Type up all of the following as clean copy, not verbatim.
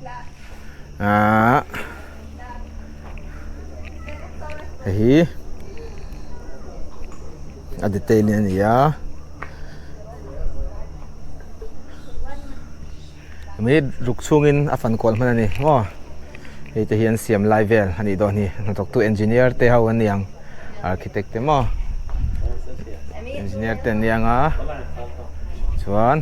Ahh hei hi a detail in a ni a mi ruk chhungin a fan kual hman a ni maw hei te hi an siam lai vel a nih dawn hi hnathawk tu engineer te ho an ni ang architect te maw engineer te an ni ang a chuan.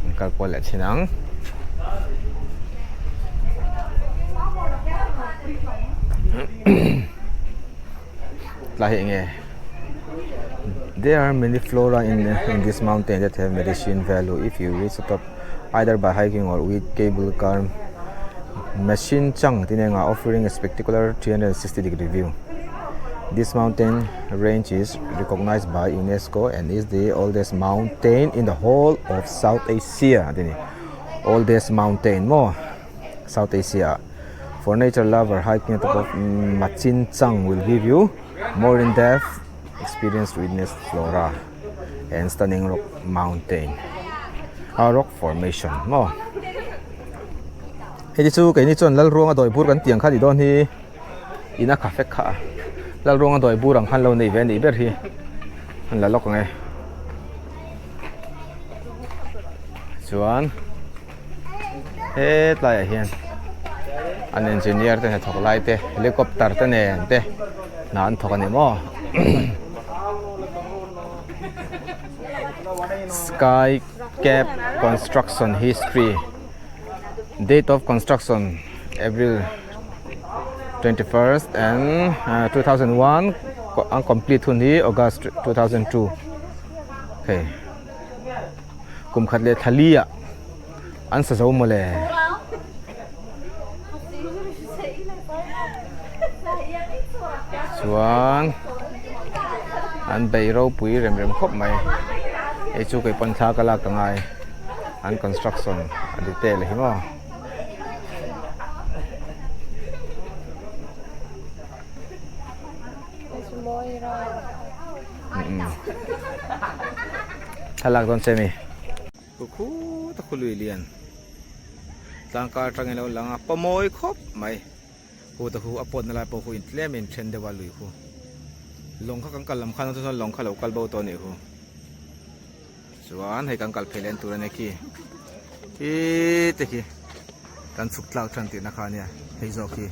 An kal kual leh thin ang. Tlai hi enge There are many flora in in this mountain that have medicine value if you reach the top either by hiking or with cable car machine chang tih nen a offering a spectacular 360 degree view. This mountain range is recognized by UNESCO and is the oldest mountain in the whole of South Asia a ti a ni. Oldest mountain maw South Asia ah. For nature lover hiking at the top of Machinchang will give you more in depth experience to witness flora and stunning rock mountain a rock formation maw. Hei te chu keini chuan Lalruanga dawi bur kan tih ang kha a nih dawn hi. In a kha fek kha a Lalruanga dawi bur ang khan lo nei ve a nih ber hi an la lawk ang e. Chuan hetlaiah hian an engineer te hnathawk lai te helicopter te nen te hna an thawk a ni maw. Sky cap construction history date of construction April 21st and 2001 an complete hun hi August 2002 hei kum khat leh thla li ah an sa zo mawle. Chuan an bei ropui rem rem khawp mai hei chu kei pawn thla ka lak ka ngai an construction a detail hi maw. Thlalak dawn che mi. Khu khut a khu lui lian tlangkar atangin a lo lang a pawmawi khawp mai hu te khu a pawt na lai pawh khu in tlem in then deuh a lui khu lawng kha kan kal lam khan chuan lawng kha lo kal bo tawh a nih khu chuan hei kan kal phei leh tur a nia khi khi te khi kan chhuk tlak than tihna kha a nia hei zawk hi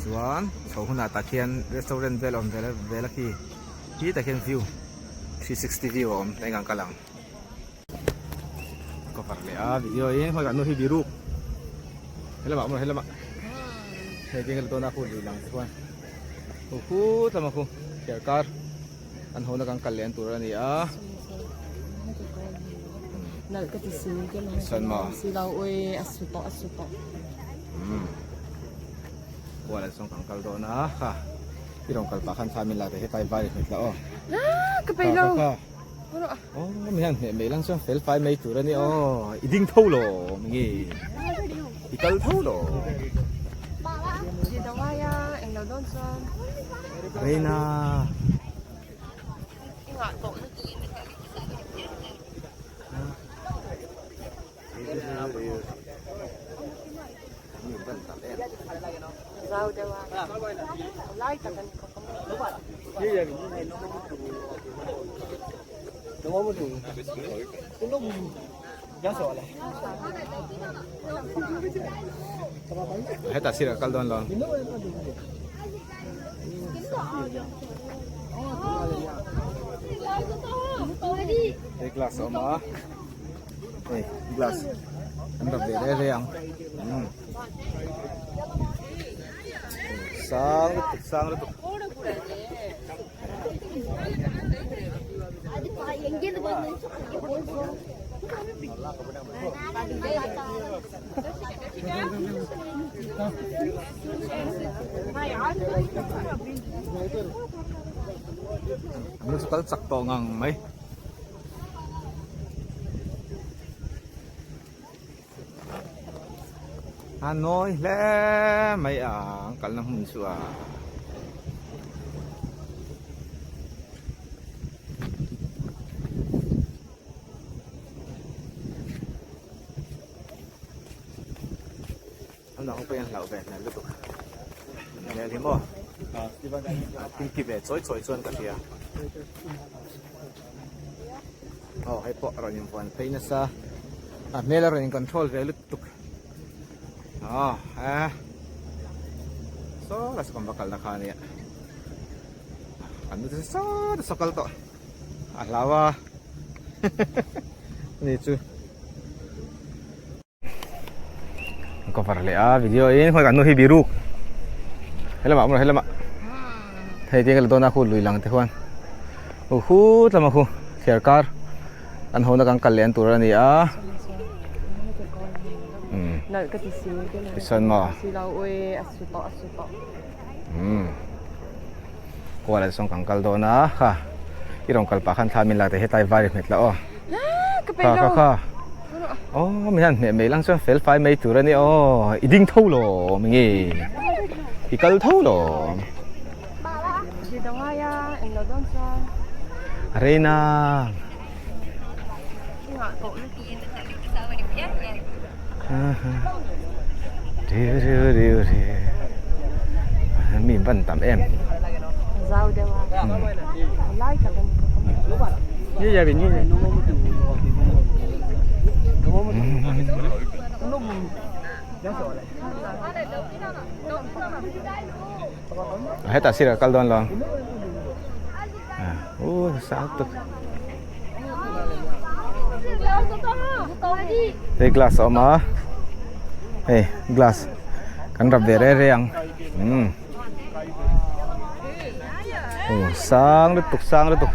chuan chho hunah tah khian restaurant vel a awm vel a khi khi tah khian view 360 view a awm eng ang kal ang. Cover leh a video hi hmai kan nu hi biruk helamah maw helamah hei keng la tawna khu lui lang te chuan khu khut lama khu thliar kar an ho na kan kal leh an tur a ni a nalh ka ti si ke mai san maw si lo ui a su tawh a su tawh kuala chuan kan kal dawn a kha i rawn kal pah khan thla min la teh hetlai vai hmet la aw ka peih lo kha Aw mi hian hneh mai lang chuan fel fai mai tur a ni aw i ding tho lo mi nge i kal tho lo Reina Hetah sirah kal dawn lo. Hei glass a awm a. Hei glass an rap ve reng reng ang umm sang lutuk sang lutuk. An chu kal chak tawh ngang mai. A nawi hle mai a an kalna hmun chu a. Ang pawhin an hlauh ve hmel lutuk. Hmel hi maw? Tin ki ve chawi chawi chuan ka hria. Aw hei pawh a rawn invuan phei nasa. A hmel a rawn in control ve lutuk. Aw he. Saw la saw va kalna kha ania. An nu te saw te saw kal tawh. A hlau a. Ani chu. Cover leh a video in khawi kan nu hi biruk helamah awm lo helamah hei te ka la dawn a khu lui lang te khuan u khut lama khu thliar kar kan ho na kan kal leh an tur a ni a um tichuan maw um kuala te sawn kan kal dawn a kha i rawn kal pah khan thla min lak te hetlai vai ri hmet la aw kha kha kha aw min han hmeh mai lang chuan fel fai mai tur a ni aw i ding tho lo mi nge i kal tho lo Reina Mi ban tam em. Zau deuh a. Lai tak an Hetah sirah kal dawn lo. Uh sang tuk. Hei glass a awm a hei glass kan rap ve reng reng ang umm aw sang lutuk sang lutuk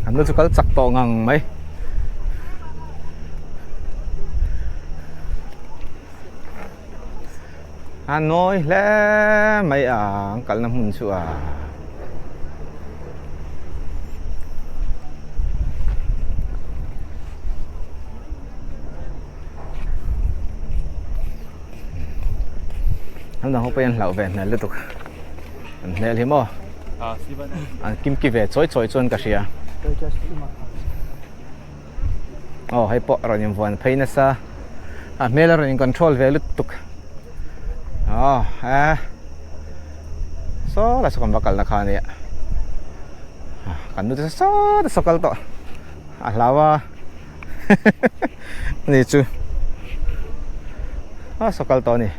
An nu chu kal chak tawh ngang mai. A nawi hle mai a an kalna hmun chu a. An dang ho pawh hi an hlauh ve hmel lutuk an hmel hi maw an kim ki ve chawi chawi chuan ka hria aw hei pawh a rawn invuan phei nasa a hmel a rawn in control ve lutuk aw e saw lai saw kan va kalna kha ania kan nu te saw te saw kal tawh a hlau a. Ani chu a saw kal tawh a ni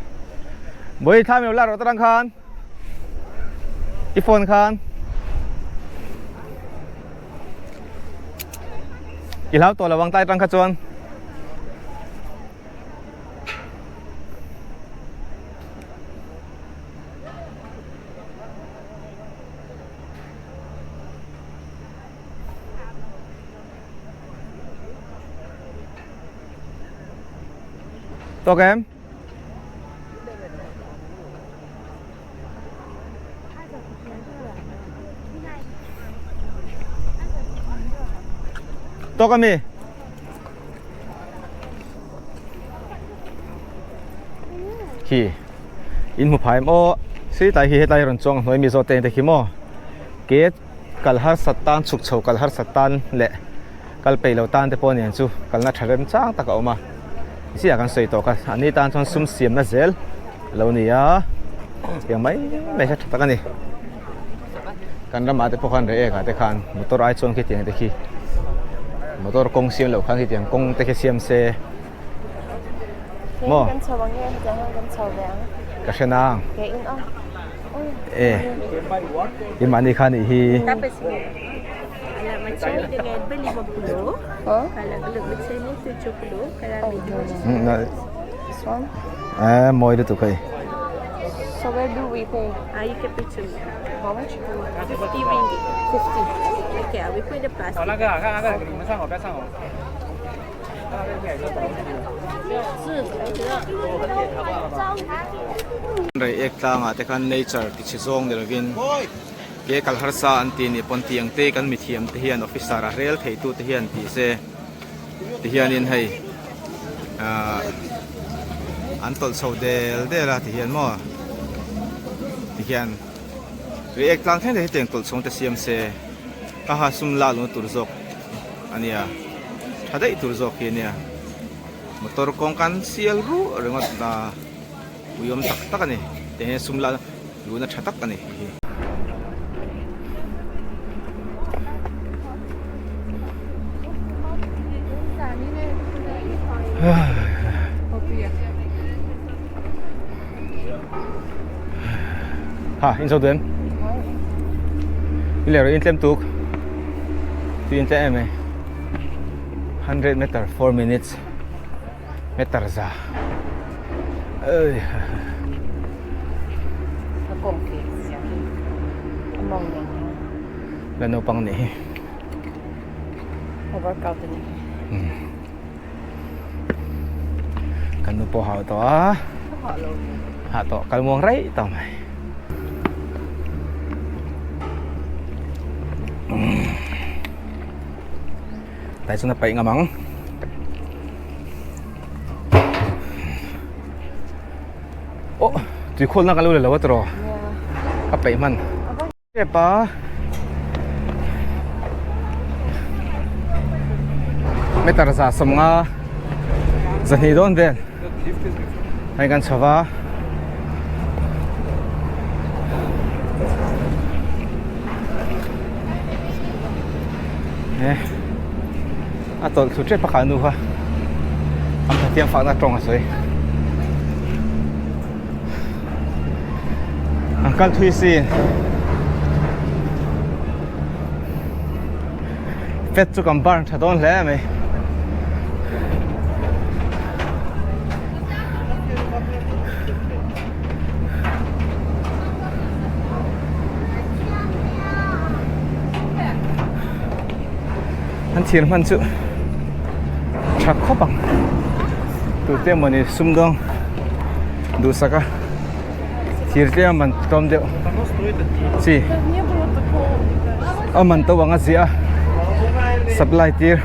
Bawihi thla min lo la rawh tarang khan i phone khan i hlau tawh lo ang tlai tang kha chuan. Tawk em? Tawk ami? Khi in hmu phai em aw si tlai hi hetlai rawn chuang hnuai mi zawt te khi maw ke Kal harsat tan chhuk chho kal harsat tan leh kal peih lo tan te pawh nen chu kalna tha rem chang tak a awm a chiah kan sawi tawh kha an ni tan chuan sum siamna zel a lo ni a tiang mai mai kha tha tak a ni kan ramah te pawh khan reh ek ah te khan motor ai chuan khitiang te khi motor kawng siam loh khan khitiang kawng te khi siam se maw ka hre nang e i mahni kha nih hi e mawi lutuk hei Reiek tlangah te khan nature ti chhe zawng ni lovin ke kal harsa an tih nih pawn tiang te kan mithiam te hian officer a rel thei tu te hian tih se ti hianin hei ahh. An tawlh chho del del a ti hian maw ti hian Reiek tlang thleng te hi tiang tawlh chhawng te siam se ka ha sum lak lohna tur zawk a nia tha daih tur zawk hi a nia motor kawng kan sial ruh ringawt a uiawm tak tak a ni tiang hian sum lak luhna tha tak a ni hei hi. Ha in zo duh em? I leh rawh in tlem tuk tui in tlem em mai 100 meter 4 minutes meter za oi la naupang nih hi workout ani Kan nu pawh hau tawh a hah tawh kal muang raih tawh mai tai chuan a paih ngam ang oh tui khawlna ka lo la lo a tawh a paih hman. Step a meter za sawmnga zahnih dawn vel hei kan chho va eh a tawlh thlu tep a kha nu kha an Pathian fakna tawng a sawi. An kal thui sin Fat chu kan burn tha dawn hle mai An thir hman chu tha khawp ang tute mawni sumdawng duhsak a thir tlem a man tlawm deuh chi a man to ang a ziah a supply tir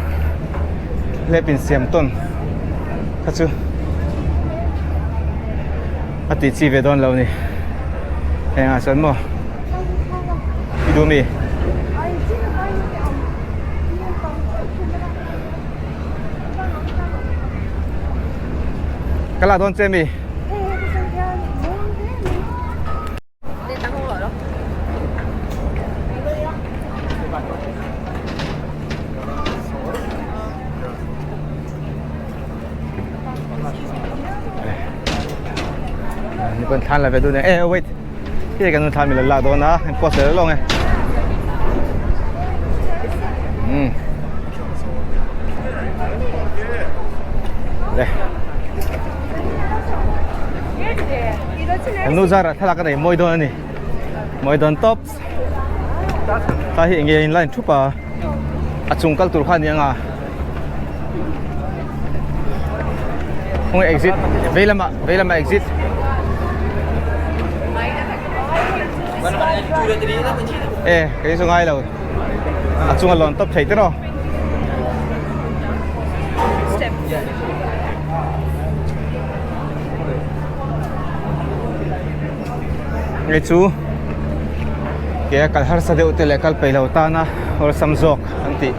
hlep insiam tawn kha chu a tih chi ve dawn lo a ni hengah chuan maw i duh mi. Ka la dawn che mi. Ni pawhin thlan la ve dun e eh wait hei kan thlan mi lo lak dawn a an post leh lawng e um le kan nu zara thlalak a nei mawi dawn a ni mawi dawn tawp ta hi enge in line thup a a chung kal tur kha a ni ang a khawnge exit vei lamah vei lamah exit e kei chu ngai lo a chunga lawn tawp thei te rawh hei chu ke a kal harsa deuh te leh kal peih lo tana awlsam zawk an tih.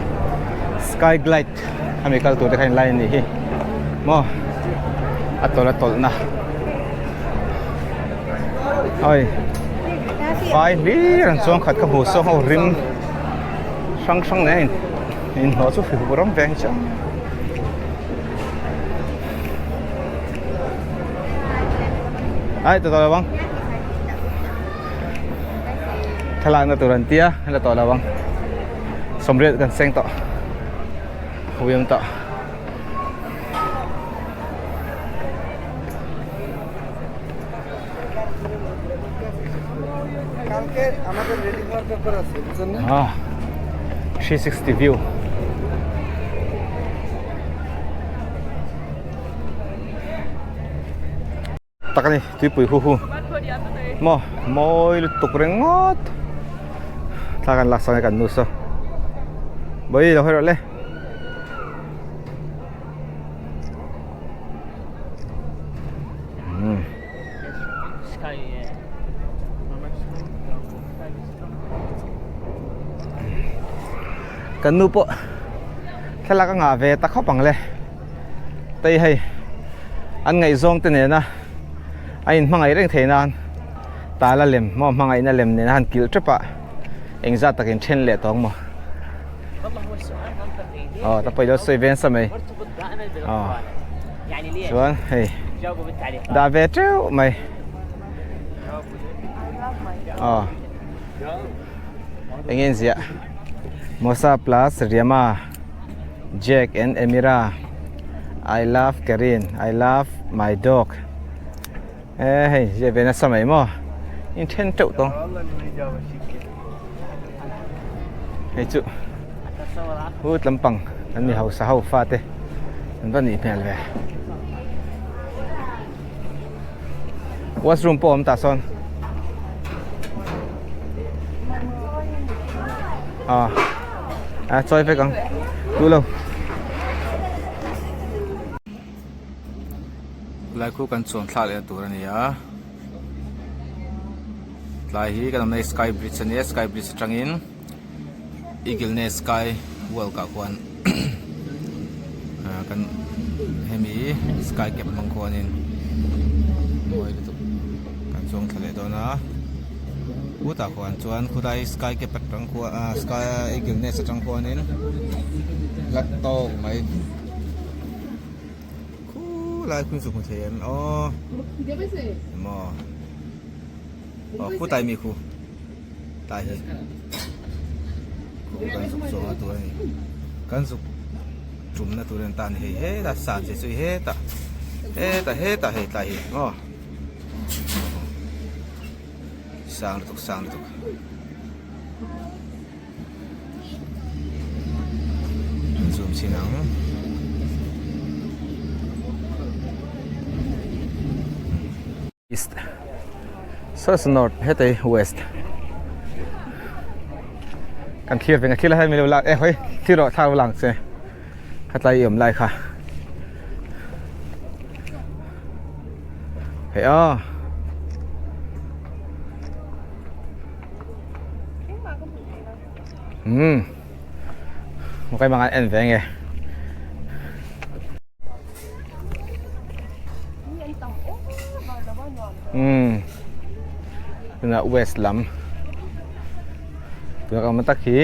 Sky glide ami kal tur te kha in lai anih hi maw a tawlh a tawlh na oi vai hlir an chuang khat ka hmu saw ho rim hrang hrang nen a in inhlawh chu hri rawng ve ang chu. Ai tawh tawh lo ang thlalakna tur an tia la tawh lo ang. Sawmriat kan seng tawh huiang tawh. Ah, 360 view. Tak a ni tuipui hu hu maw mawi lutuk ringawt thla kan lak sang e kan nu saw bawi lo hawi rawh le. Kan nu pawh thlalak a ngah ve ta khawp ang le. Tei hei an ngaihzawng te nena a inhmangaih reng thei nan tala lem maw hmangaihna lem nena han kilh tep a engzat takin then leh tawng maw. Aw ta pawh ilo sawi ve nasa mai. Aw chuan hei dah ve teuh mai. Aw eng nge an ziah Mosa plus Riama Jack and Emira I love Karin I love my dog e hei ziah ve nasa mai maw in then teuh tawng hei chu hut lampang an mi hausa ho fate an va nih hmel ve. Washroom pawh a awm tah sawn ah a chawi vek ang duh lo lai khu kan chuan thlak leh tur a ni a tlai hi kan awmna hi sky bridge a ni a sky bridge atangin eagle nest sky walk ah khuan ah kan hemi sky cab hmang khuanin mawi lutuk kan chuang thla leh dawn a khutah khuan chuan khulai sky cab atang khuan ah sky eagle nest atang khuanin hla tawk mai khulai khu chu hmu thei em aw emaw. Aw khutai mi khu tlai hi khu kan zuk zawng a tur a ni kan zuk tumna tur an tan hei heta san che chu hetah hetah hetah hei tlai hi maw sang lutuk sang lutuk. An zoom chhin ang. East saw saw north hetei west kan thlir veng a thil a hemi lo lak e hawi thlir rawh thla lang che khatlai i awm lai kha hei a umm kai mang an en ve nge. Umm tunah west lam tuna ka awm tak hi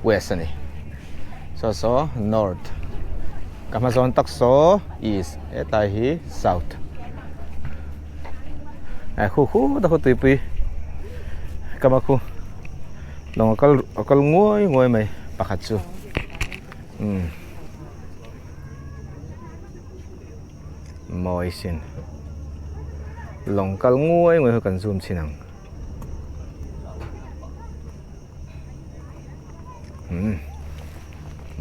west a ni saw saw north ka hma zawn tak saw east hetlai hi south eh khu khu ta khu tuipui kama khu lawng a kal a kal nguai nguai mai pakhat chu umm. Mawi sin lawng kal nguai nguai ho kan zoom chhin ang umm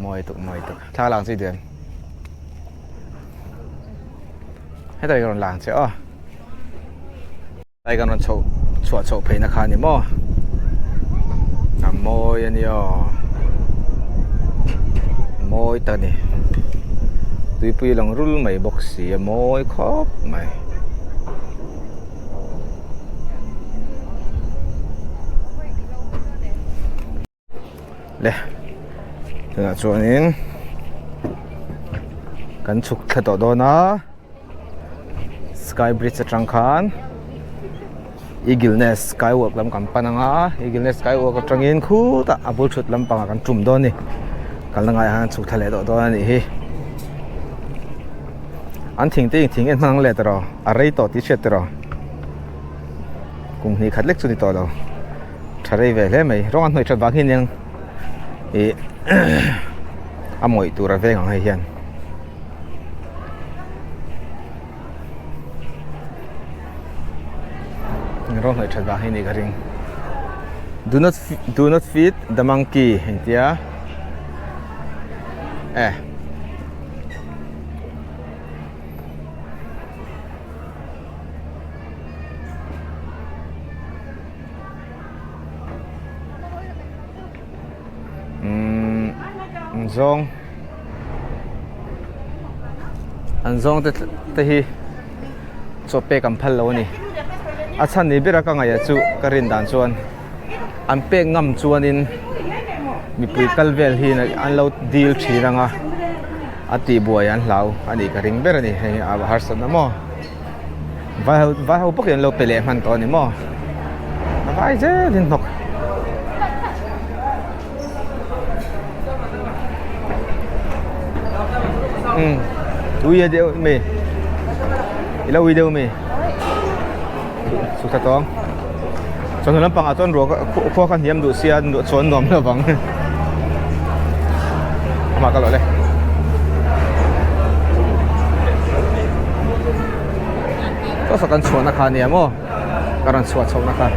mawi tuk mawi tuk thla lang chi dian hetah hi ka rawn lang che aw. Lai kan rawn chhoh chhuah chhoh phei na kha a ni maw a mawi a nia aw mawi tak a ni tuipui lang rul mai bawk si a mawi khawp mai. Le tunah chuanin kan chhuk thla tawh dawn a sky bridge atang khan eagle nest sky walk lam kan pan ang a eagle nest sky walk atangin khutah a bul thut lampangah kan tum dawn a ni kalna ngaiah hian chhuk thla leh tawh dawn a nih hi an thing te thing en hmang leh tawh a rei tawh tih hriat tawh kum hnih khat lek chu ni tawh lo. Tha rei ve hle mai rawng an hnawih that vang hi aniang ih a mawih tur a veng ang hei hian rawng hnawih that vang hi anih ka ring do not do not feed the monkey engtia eh. Umm an zawng an zawng te te hi chaw pek an phal lo a ni a chhan ni ber a ka ngaih ah chu ka rin dan chuan an pek ngam chuanin. Mipui kal vel hi an lo dil thin ang a, a tihbuai an hlau a nih ka ring ber a ni hei a harsatna maw vai ho vai ho bawkin an lo pe leh hman tawh a ni maw a vai zelin hnawk. Umm ui a deuh mi i lo ui deuh mi chhuk thla tawng chawhnu lampangah chuan ruah khua kha hniam duh sia chuan nuam lo vang amah ka lawh le. Saw saw kan chhuahna kha a nia maw ka rawn chhuah chhohna kha.